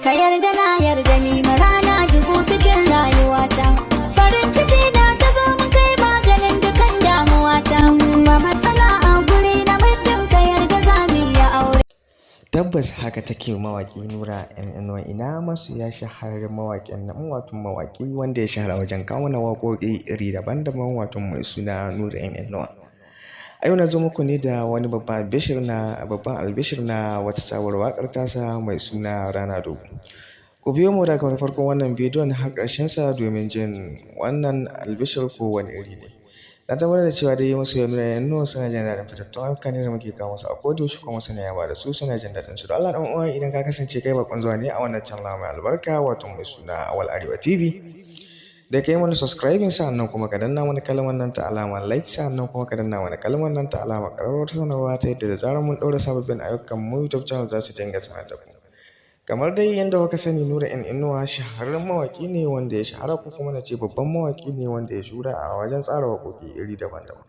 Ka yarda na yarda ni rana dubu cikin rayuwata. Farin ciki na ta zo mun kai maganin dukan damuwata. Ba matsala a guri na muddin ka yarda za mu yi aure. Tabbas haka take, mawaƙi Nura M Inuwa. Ina masoya shahararren mawaƙin nan, wato mawaƙi wanda ya shahara wajen kawo mana waƙoƙi iri daban-daban, wato mai suna Nura M Inuwa. A yau na zo muku ne da wani babban albishir na wata sabuwar waƙar tasa mai suna Rana Dubu. Ku biyo mu daga farkon wannan bidiyon har ƙarshen sa domin jin wannan albishir ko wani iri ne. Na tabbatar da cewa dai masoya Nura M Inuwa suna jin daɗin fitattun ayyuka ne da muke kawo musu a kodayaushe, kuma suna yaba da su, suna jin daɗin su. Don Allah ɗan uwa, idan ka kasance kai baƙon zuwa ne a wannan channel mai albarka, wato mai suna Awal Arewa TV, da ka yi mana subscribing, sa'annan kuma ka danna mana kalmar nan ta alamar like, sa'annan kuma ka danna mana kalmar nan ta alamar ƙararrawar sanarwa, ta yadda da zarar mun ɗaura sababbin ayyukan mu, YouTube channel za su dinga sanar da ku. Kamar dai yadda kuka sani, Nura M Inuwa shahararren mawaƙi ne wanda ya shahara, ko kuma na ce babban mawaƙi ne wanda ya shura a wajen tsara waƙoƙi iri daban-daban.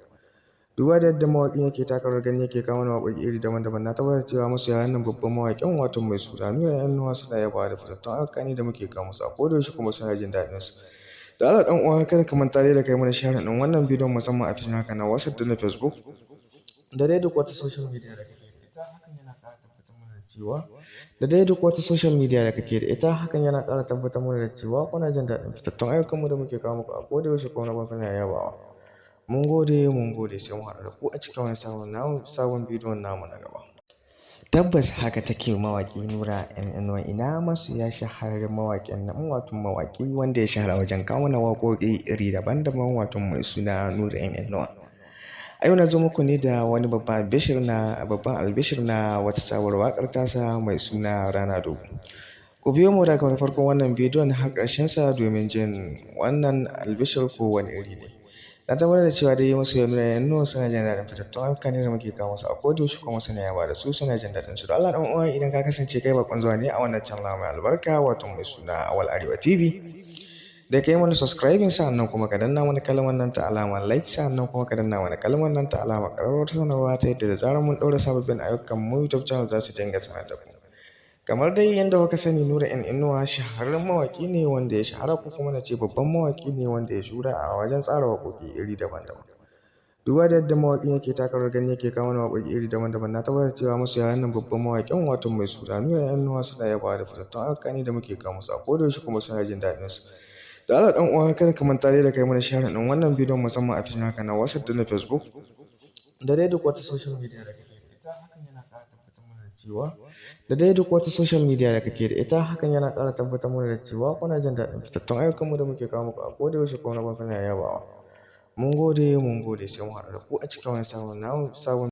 Duba da yadda mawaƙin yake taka rawar gani, yake kawo mana waƙoƙi iri daban-daban, na tabbatar da cewa masoya wannan babban mawaƙin, wato mai suna Nura M Inuwa, suna yabawa da fitattun ayyuka ne da muke kawo musu a kodayaushe, kuma suna jin daɗin su. Da Allah ɗan uwa, kada ka manta dai da kai mana share ɗin wannan bidiyon, musamman a page naka na WhatsApp da na Facebook da dai duk wata social media da kake da ita. Hakan yana ƙara tabbatar mana da cewa da dai duk wata social media da kake da ita, hakan yana ƙara tabbatar mana da cewa kuna jin daɗin fitattun ayyukanmu da muke kawo muku a kodayaushe, kuma kuna yabawa. Mun gode, mun gode, sai mu haɗu da ku a cikin wani sabon bidiyon namu na gaba. Tabbas haka take, mawaƙi Nura M Inuwa. Ina masoya shahararren mawaƙin nan, wato mawaƙi wanda ya shahara wajen kawo mana waƙoƙi iri daban-daban, wato mai suna Nura M Inuwa. A yau na zo muku ne da wani babban albishir na wata sabuwar waƙar tasa mai suna Rana Dubu. Ku biyo mu daga farkon wannan bidiyon har ƙarshen sa domin jin wannan albishir ko wani iri ne. Na tabbatar da cewa dai masoya Nura M Inuwa suna jin daɗin fitattun ayyuka ne da muke kawo musu a kodayaushe, kuma suna yaba da su, suna jin daɗin su. Don Allah ɗan uwa, idan ka kasance kai baƙon zuwa ne a wannan channel mai albarka, wato mai suna Awal Arewa TV, da ka yi mana subscribing, sa'annan kuma ka danna mana kalmar nan ta alamar like, sa'annan kuma ka danna mana kalmar nan ta alamar ƙararrawar sanarwa, ta yadda da zarar mun ɗaura sababbin ayyukan mu, YouTube channel za su dinga sanar da ku. Kamar dai yadda kuka sani, Nura M Inuwa shahararren mawaƙi ne wanda ya shahara, ko kuma na ce babban mawaƙi ne wanda ya shura a wajen tsara waƙoƙi iri daban-daban. Duba da yadda mawaƙin yake taka rawar gani, yake kawo mana waƙoƙi iri daban-daban, na tabbatar da cewa masoya wannan babban mawaƙin, wato mai suna Nura M Inuwa, suna yabawa da fitattun ayyuka ne da muke kawo musu a kodayaushe, kuma suna jin daɗin su. Da Allah ɗan uwa, kada ka manta dai da kai mana share ɗin wannan bidiyon, musamman a page naka na WhatsApp da na Facebook da dai duk wata social media da kake da ita. Hakan yana ƙara tabbatar mana da cewa da dai duk wata social media da kake da ita, hakan yana ƙara tabbatar mana da cewa kuna jin daɗin fitattun ayyukanmu da muke kawo muku a kodayaushe, kuma kuna yabawa. Mun gode, mun gode, sai mu haɗu da ku a cikin wani sabon